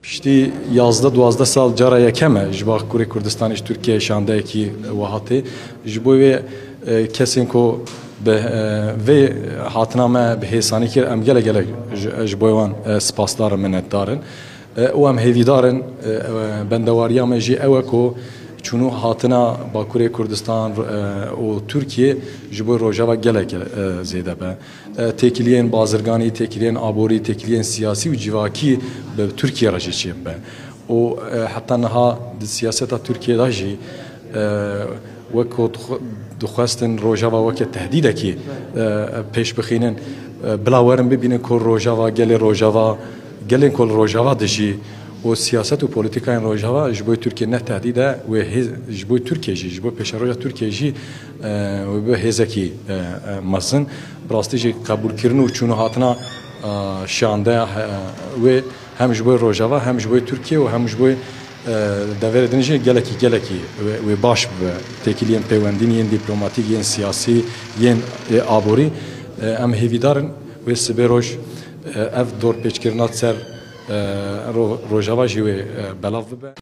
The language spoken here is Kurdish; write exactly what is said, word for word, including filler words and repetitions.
Piştî yazdeh duwazdeh sal cara yekem e ji Bakurê Kurdistanê ji Tirkiyeyê şandeyekî wiha tê. Ji bo wê, e, kesên ku bi, e, vê hatina me bi hêsanî kir, em gelek gelek ji, ji bo wan, e, spasdar in, minetdar in. E, û em hêvîdar in, e, e, bendewariya me jî ew e ku çûn û hatina Bakurê Kurdistan, e, û Tirkiyê ji bo Rojava gelek, e, zêde be. E, têkiliyên bazirganî, têkiliyên aborî, têkiliyên siyasî û civakî bi Tirkiye re jî çêbibe. Û, e, heta niha di siyaseta Tirkiye de jî, e, wek ku dixwe-, dixwestin Rojava weke tehdîdekî, e, pêş bixînin, e, bila werin bibînin ku Rojava, gelê Rojava, gelên ku li Rojava dijî û siyaset û polîtîkayên Rojava ji bo Tirkiye ne tehdîd e, wê hê-, ji bo Tirkiye jî, ji bo pêşeroja Tirkiye jî, e, wê bibe hêzekî, e, e, mezin. Bi rastî jî qebûlkirin û çûn û hatina, e, şande, e, wê hem ji bo Rojava, hem ji bo Tirkiye û hem ji bo, e, deverê din jî gelekî, gelekî wê, wê baş bibe. Têkiliyên peywendîn, yên dîplomatîk, yên siyasî, yên, ê, aborî. E, em hêvîdar in wê sibê roj, e, ev dorpêçkirina ser, e, ro-, Rojava jî wê, e, belav bibe.